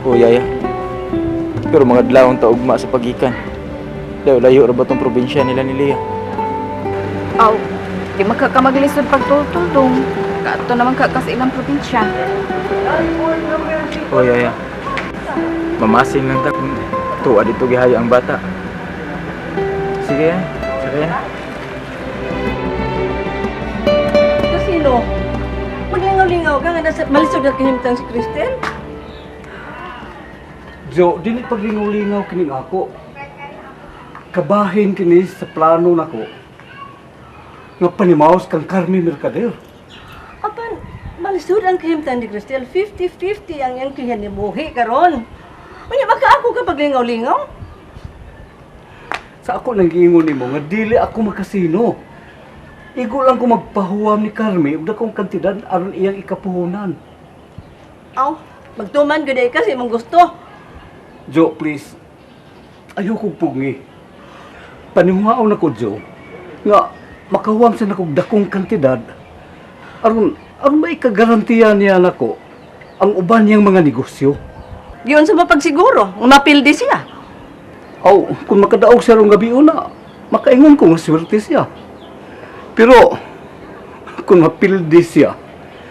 O yaya. Pero mga adlawon ta ugma sa pagikan. Layo-layo ra ba tong probinsya nila ni Lea? Aw, di makakamagilisod pagtultol dong. Kaadto naman ka sa ilang probinsya. O yaya. Mamasing lang ta kung tuwa dito gihaya ang bata. Sige ya, sakay na. Kasino? Maglingaw-lingaw ka nga nasa malisod na kahimtang si Cristel? Jo, dili paglingaw-lingaw kining ako. Kabahin kini sa plano nako. Nga panimaos kang Carmi Mercader. Apan, malisod ang kahimtang ni Cristel. 50-50 ang iyang kinabuhi karon. Unya baka ako ka paglingaw-lingaw? Sa ako nang giingon nimo nga dili ako makasino. Igo lang ko magpahuwam ni Carmi og dakong kantidad aron iyang ikapuhunan. Aw, magtuman gyud ay ka sa imong gusto. Jo, please. Ayoko pugngi. Panihuaon nako, Jo, nga makahuwam sa nakog dakong kantidad aron aron maikagarantiya niya nako ang uban niyang mga negosyo. Giyon sa mapagsiguro, nga mapildi siya. Aw, kung makadaog siya rong gabi una, makaingon ko nga swerte siya. Pero, kung mapildi siya,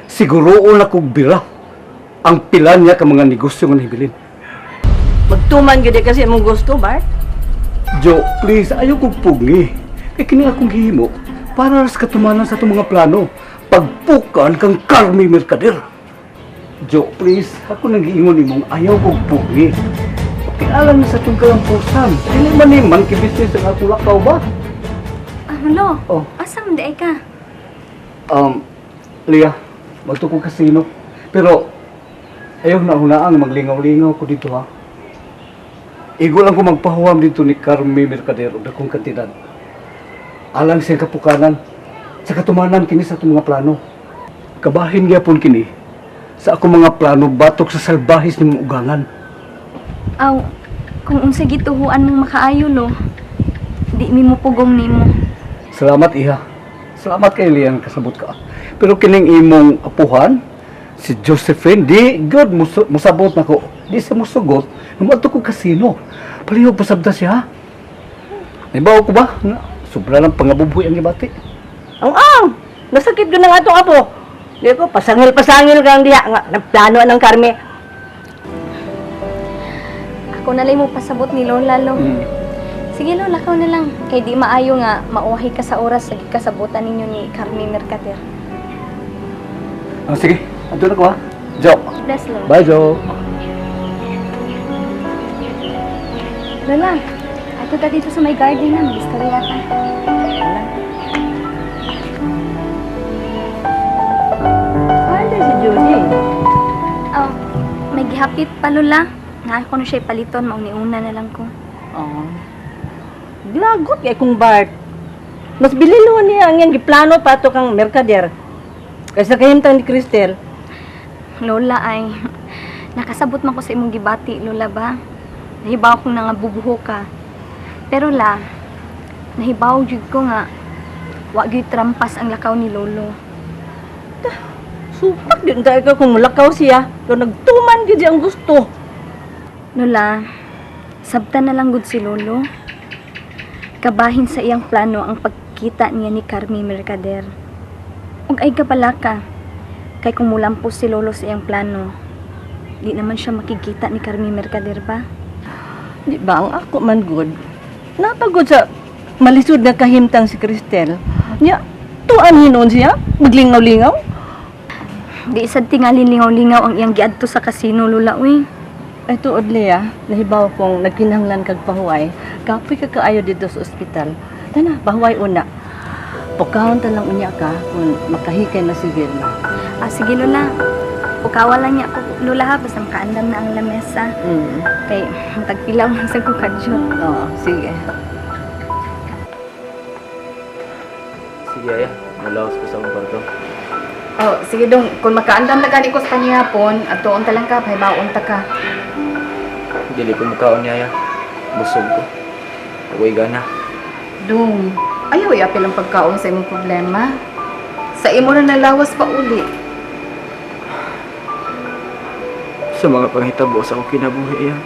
siguro na kog bira ang pila niya ka mga negosyo nga nahibilin. Magtuman gyud ay ka sa imong gusto, Bart. Jo, please, ayaw kong pugngi. Kay kini akong gihimo para ras katumanan sa itong mga plano. Pagpukan kang Carmi Mercader. Jo, please, ako nang giingon nimong ayaw kong pugngi. Pakialam na sa itong kalampusan. Dili man ni man kibisnes ang akong lakaw ba? Ah, Lolo, Oh. asa man di ay ka? Lia, magto kong kasino. Pero, ayaw na hunaang maglingaw-lingaw ko dito ha. Igo lang ko magpahuwam dito ni Carmi Mercader og dakong kantidad. Alang siyang kapukanan, sa katumanan kini sa atong mga plano. Kabahin gyapon kini sa akong mga plano batok sa salbahis nimong ugangan. Aw, kung unsa gituhuan mong makaayo, lo, di mi mo pugong nimo. Salamat iha. Salamat kay Lian kasabot ka. Pero kining imong apuhan, si Josephine, di good musabot nako. Di sa musugot, muadto ko kasino. Palihog pasabta siya. Ha? Nahibaw ko ba? Nga, sobra lang pangabubuhi ang gibati. Ang ang, nasakit gyud ang atong apo. Di ko pasangil-pasangil kang diha nga nagplano ang Carme. Ako na lang mo pasabot ni Lola, lo. Sige, Lola, lakaw na lang. Kay di maayo nga mauwahi ka sa oras sa gikasabutan ninyo ni Carmi Mercader. Ah, sige, adto na ko ha. Jo. Bless, Lo. Bye, Jo. Lola, ato ta dito sa may garden na, mag-istorya ta. Ano si Judy? Aw, may gihapit pa, Lola. Na ako na siya ipaliton, mauni-una na lang ko. Oh. Glagot kay kung Bart. Mas bililo niya ang iyang giplano pa ato kang Mercader. Kaysa kahimtang ni Cristel. Lola ay, nakasabot man ko sa imong gibati, Lola ba? Nahibaw kong nangabubuho ka. Pero la, nahibaw jud ko nga, wa gyud trampas ang lakaw ni Lolo. Supak din tayo ka kung mulakaw siya. Pero nagtuman gyud siya ang gusto. Lola, sabta na lang gud si Lolo. Kabahin sa iyang plano ang pagkita niya ni Carmi Mercader. Ug ay kabala ka, kay kung mulampos si Lolo sa iyang plano, di naman siya makikita ni Carmi Mercader ba? Di ba ang ako man good? Napagod sa malisod nga kahimtang si Cristel. Nya, tuan hinon siya, maglingaw-lingaw. Di sad tingali lingaw-lingaw ang iyang giadto sa kasino, Lola, uy. Ay tuod Lea, nahibaw kong nagkinahanglan kag pahuway. Kapoy ka kaayo dito sa ospital. Tana, pahuway una. Pukahon ta lang unya ka kung makahikay na si Vilma. Ah, sige, Lola. Ukawa lang niya ako, Lola, ha, basta makaandam na ang lamesa. Kay, tagpilaw lang sa kukadyot. Oo, sige. Sige yaya, malaos ko sa akong kwarto. Oh, sige dong, kung makaandam na gani ko sa panihapon, adtoon ta lang ka, pahibaon ta ka. Dili ko mukaon yaya. Busog ko. Ako'y gana. Dong, ayaw iapil ang pagkaon sa imong problema. Sa imo na nalawas pa uli. Sa mga panghitabo sa akong kinabuhi iya.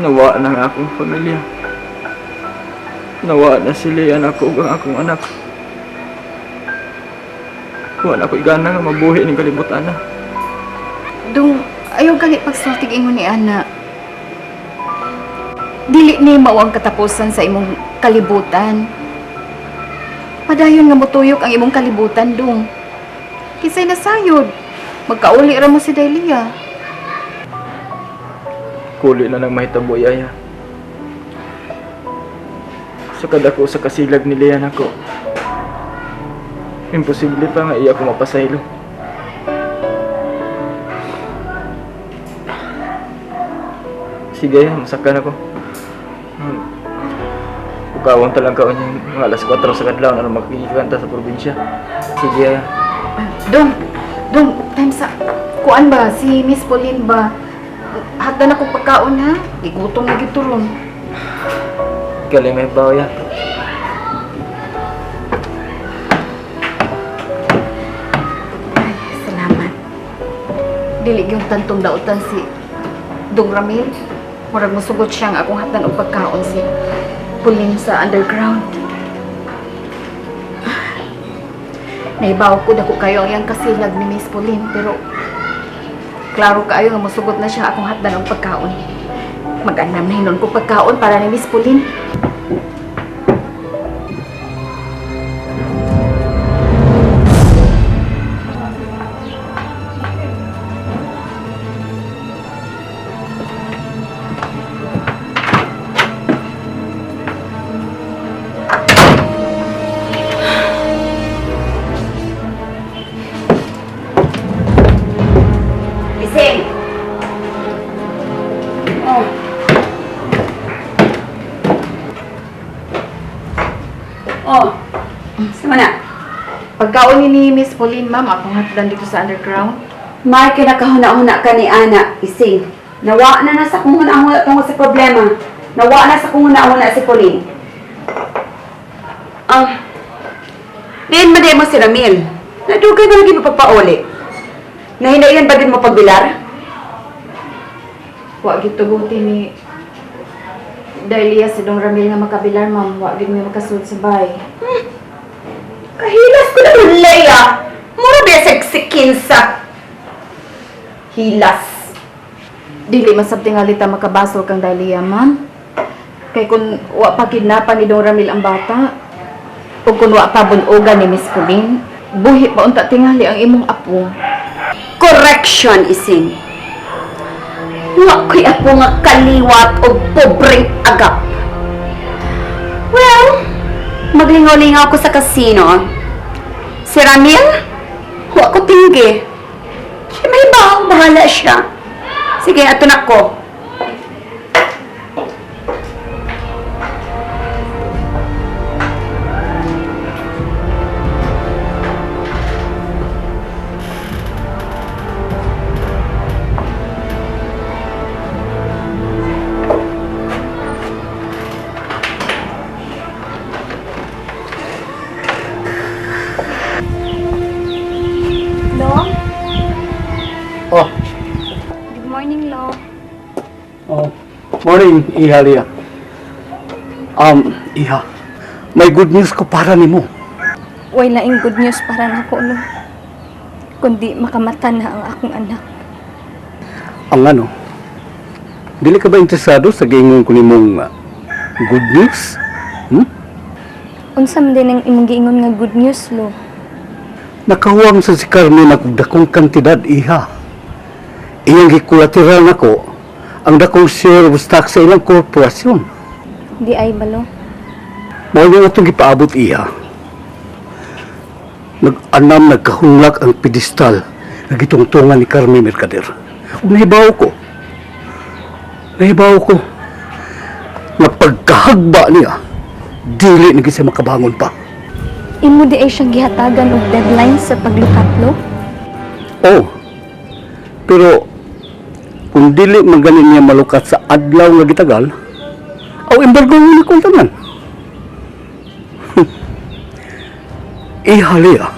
Nawa na ang akong pamilya. Nawa na sila yan ako ug ang akong anak. Wala ko igana nga mabuhi ning kalibutan na. Dong, ayaw gani pagsultig ingon ni ana. Dili ni mao ang katapusan sa imong kalibutan. Padayon nga motuyok ang imong kalibutan, dong. Kinsay nasayod? Magkauli ra mo si Delia. Kuli na nang mahitabo yaya. Sa kadako sa kasilag ni Leon ako. Imposible pa nga iya ko mapasaylo. Sige, masakan ako. Ukawang talang kaon yung mga alas 4 sa kadlaw na makikanta sa probinsya. Sige, ya. Dong, dong, time sa kuan ba si Miss Pauline ba? Hagdan ako pagkaon ha. Gigutom na gyud ron. Galing may baw ya. Ay, salamat. Dili yung tantong dautan si Dong Ramil. Murag musugot siya nga akong hatdan og pagkaon si Pauline sa underground. Naibaw ko dako kayo ang iyang kasilag ni Miss Pauline pero klaro kaayo nga musugot na siya akong hatdan og pagkaon. Mag-anam na hinon ko pagkaon para ni Miss Pauline. Ising! Oh. Oh. Sama na. Pagkaon ni Miss Pauline, ma'am, akong hatdan dito sa underground. May kinakahuna-huna ka ni Ana, Ising. Nawa na na sa kung huna-huna tungkol sa problema. Nawa na sa kung huna-huna si Pauline. Diin ba mo si Ramil? Nadugay ba lagi mo pagpauli? Nahinaiyan ba din mo pagbilar? Wa gyud tuguti ni Dahil iya si Dong Ramil nga makabilar, ma'am. Wa gyud mi makasud sa bay. Kahilas ko na dun, Leia! Mura ba sa sikinsa? Hilas. Dili man sab tingali ta makabasol kang Dahlia, ma'am. Kay kun wa pa kidnapan ni Dong Ramil ang bata, ug kun wa pa bunogan ni Miss Pauline, buhi pa unta tingali ang imong apo. Correction, Ising. Wa ko'y apo nga kaliwat o pobreng agap. Well, maglingaw-lingaw ko sa kasino. Si Ramil, wa ko tinggi. Siya may baho, bahala siya. Sige, ato na ko. Lo? Oh, Good morning, Lo. oh. Morning, Iha Lia. Iha, may good news ko para nimo. Way laing good news para nako, Lo. Kundi makamata na ang akong anak. Ang ano, dili ka ba interesado sa giingon ko nimong good news? Unsa man din ang imong giingon nga good news, Lo? Nakahuwam sa si Carmen ako dakong kantidad, iha. Iyang gikulateral nako ang dakong share of stock sa ilang korporasyon. Di ay ba, Lo? Mao nga atong gipaabot iha. Nag-anam nagkahunlak ang pedestal na gitungtungan ni Carmen Mercader. Ug nahibaw ko. Nahibaw ko nga pagkahagba niya, dili na gyud siya makabangon pa. Imo di ay siyang gihatagan og deadline sa paglukat, Lo? Oh, pero kung dili man gani niya malukat sa adlaw nga gitagal, aw embargo ni kong tanan. Ihali ah.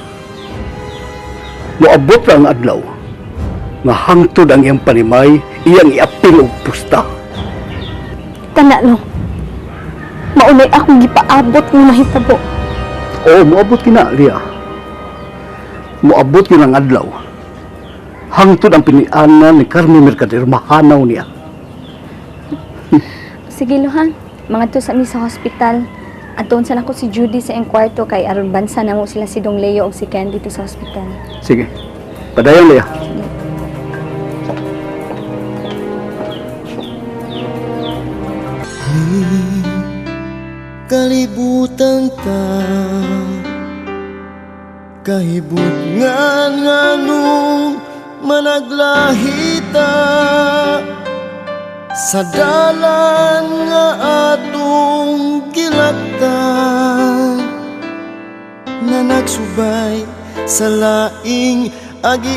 Moabot ra ang adlaw. Nga hangtod ang iyang panimay, iyang iapil og pusta. Tana, Lo. Maunay akong gipaabot nga mahitabo. Oo, moabot kina, Lia. Moabot yun ang adlaw. Hangtod ang pinianan ni Carmen Mercader, mahanaw niya. Sige, Lo, ha? Mga sa mi sa hospital. Aton sa nako si Judy sa iyang kwarto kay aron bansa na mo sila si Dong Leo ug si Ken dito sa hospital. Sige, padayon, Lia. Kalibutan ta, kahibutngan nganong managlahita sa dalan nga atong gilaktan, na nagsubay sa laing agi.